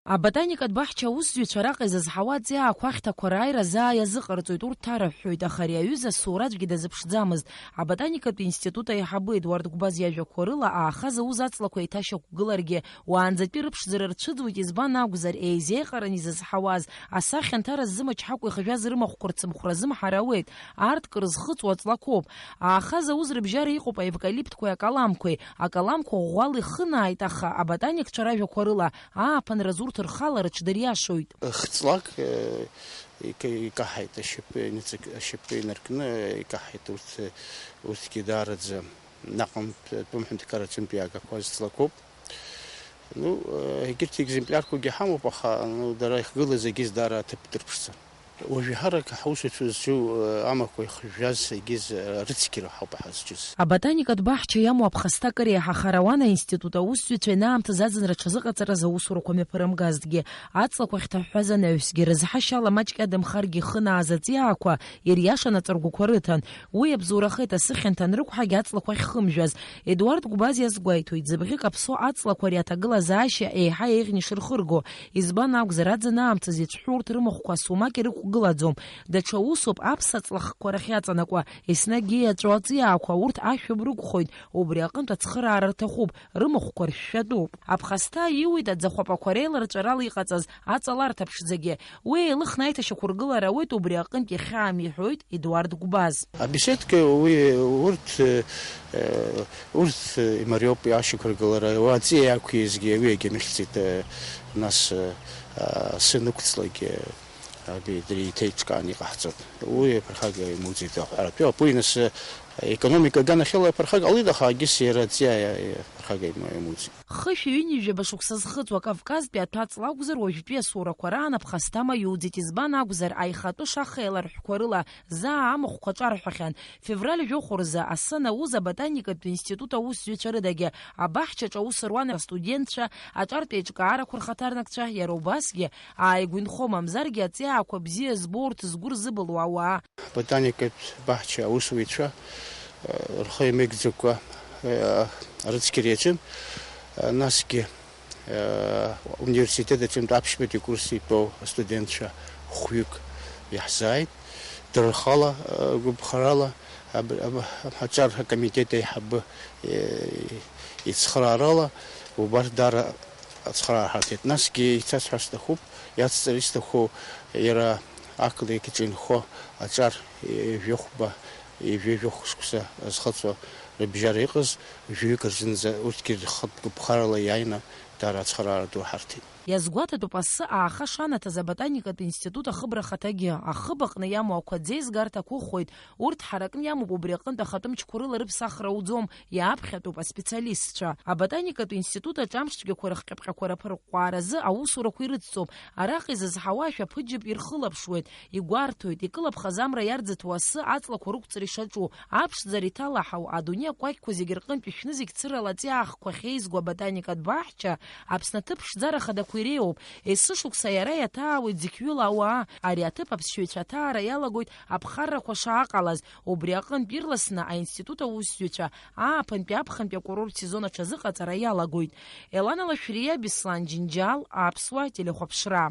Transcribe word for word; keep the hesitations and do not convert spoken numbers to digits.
Аботаникатә баҳча аусзуҩцәа араҟа изызҳауа аҵиаақәа ахьҭақәа рааира заа иазыҟарҵоит, урҭ ҭарыҳәҳәоит, аха ари аҩыза асураӡәгьы дазыԥшӡамызт. Аботаникатә институт аиҳабы Едуард Гәбаз иажәақәа рыла, ааха зауз аҵлақәа еиҭашьақәгыларгьы, уаанӡатәи рыԥшӡара рцәыӡуеит, избан акәзар, еизеиҟаран изызҳауаз, асахьанҭара ззымчҳакәа ихажәаз рымахәқәа рцымхәра азымҳара ауеит, арҭ кыр зхыҵуа ҵлақәоуп. Ааха зауз рыбжьара иҟоуп аевкалиптқәеи акаламқәеи, акаламқәа ӷәӷәала ихынааит, аха аботаникцәа ражәақәа рыла, ааԥынразы урҭ рхала рыҽдыриашоит. Хҵлак, э, ика-, икаҳаит, ашьапы иныҵак-, ашьапы инаркны икаҳаит, урҭ, э, урҭгьы даараӡа наҟынтә, атәым ҳәынҭқарра аҿынтә иаагақәаз ҵлақәоуп. Ну, э, егьырҭ екземплиарқәагьы ҳамоуп, аха, ну, дара ихгылаз егьыс даара аҭыԥ дырԥшӡан. Уажәы ҳарак ҳаусуцәа зҿу, э, амақәа ихжәжәаз егьыс, э, рыцқьара ҳауп ҳазҿыз. Аботаникатә баҳча иамоу аԥхасҭа акыр еиҳахар ауан аинститут аусзуҩцәа ианаамҭаз аӡынра аҽазыҟаҵараз аусурақәа мҩаԥырымгазҭгьы, аҵлақәа ахьҭаҳәҳәаз анаҩсгьы, рызҳашьала маҷк иадамхаргьы ихынааз аҵиаақәа ириашан аҵаргәақәа рыҭан. Уи абзоурахеит, асы хьанҭа анрықәҳагь аҵлақәа ахьхымжәаз. Едуард Гәбаз иазгәеиҭоит, зыбӷьы каԥсо аҵлақәа ари аҭагылазаашьа еиҳа еиӷьны ишырхырго. Избан акәзар, аӡын аамҭазы иҿҳәо урҭ рымахәқәа асумак ирықәгылаӡом. Даҽа усуп аԥса ҵлахқәа рахьаҵанакуа, еснагь ииаҵәо аҵиаақәа, урҭ ашәа рықәхоит, убри аҟынтә ацхыраара рҭахуп, рымахәқәа ршәшәатәуп. Аԥхасҭа ииуеит аӡахәапақәа реиларҵәарала иҟаҵаз аҵаларҭа ԥшӡагьы. Уи еилыхны аиҭашьақәыргылара ауеит, убри аҟынтә ихьаам, иҳәоит Едуард Гәбаз. Абеседка уи урҭ, э, урҭ имариоуп ашьақәыргылара, уи аҵиаа иақәиазгьы уи иагьамыхьӡеит, э, нас, э, асы нықәҵлакгьы, э, аби дреиҭеиҿкаан иҟаҳҵоит. Уи аԥырхага имуӡеит аҳәаратәы, апуи нас, э, економика аганахьала аԥырхага ҟалеит, аха агьыс иара аҵиаа иа-, иа-, аԥырхага иму-, имуӡеит. Хышәи ҩынҩажәаба шықәса зхыҵуа Кавказтәи аҭәа-ҵла акәзар, уажәтәи асоурақәа раан аԥхасҭа маиуӡеит, избан акәзар, аихатәы шаха еиларҳәқәа рыла заа амахәқәа аҿарҳәахьан. Февраль жәохә рзы асы анауз аботаникатә институт аусзуҩцәа рыдагьы, абаҳчаҿы аус руан астудентцәа, аҿартә еиҿкаарақәа рхаҭарнакцәа, иара убасгьы, ааигәа инхо мамзаргьы аҵиаақәа бзиа збо урҭ згәы рзыбылуа ауаа. Аботаникатә баҳча аусзуҩцәа, э, рхы иамеигӡакәа, э, арыцқьара иаҿын, э, насгьы, э, университет аҿынтә аԥшьбатәи акурс итәоу астудентцәа хәҩык иаҳзааит, дара рхала, э, гәыԥхарала аб-, аб-, аҿар акомитет аиҳабы, э, ицхыраарала убарҭ даара ацхыраара ҳарҭеит. Насгьы ицасҳәар сҭахуп, иацҵар исҭаху иара ақалақь аҿы инхо аҿар, э, жәохәба, ҩажәи жәохә шықәса зхыҵуа рыбжьара иҟаз жәаҩык рзынӡа урҭгьы рхатә гәыԥхарала иааины даара ацхыраара ду ҳарҭеит. Иазгәаҭатәуп асы ааха шанаҭаз аботаникатә институт ахыбра хаҭагьы. Ахыб аҟны иамоу ақәа ӡеизгарҭа ақәыххоит, урҭ ҳаракны иамоуп, убри аҟынтә ахатәы мчқәа рыла рыԥсахра ауӡом, иааԥхьатәуп аспециалистцәа. Аботаникатә институт аҿы амшцәгьақәа рыхҟьаԥҟьақәа раԥырҟәҟәааразы аусурақәа ирыцҵоуп. Араҟа изызҳауа ашәаԥыџьаԥ ирхылаԥшуеит, игәарҭоит, икылаԥхаз амра иарӡыҭуа асы аҵлақәа рықәҵра ишаҿу, аԥшӡара иҭалаҳау, адунеи акәакьқәа зегь рҟынтә ишәны зегь цырала аҵиаахқәа ахьеизго аботаникатә баҳча Аԥсны аҭыԥ ԥшӡарахада иреиуоуп. Есышықәса иара иаҭаауеит зықьҩыла ауаа. Ари аҭыԥ аԥсшьаҩцәа аҭаара иалагоит аԥхаррақәа шааҟалаз. Убри аҟынтә ирласны аинститут аусзуҩцәа ааԥынтәи аԥхынтәи акурорт сезон аҽазыҟаҵара иалагоит. Елана Лашәриа, Беслан Џьынџьал, Аԥсуа телехәаԥшра.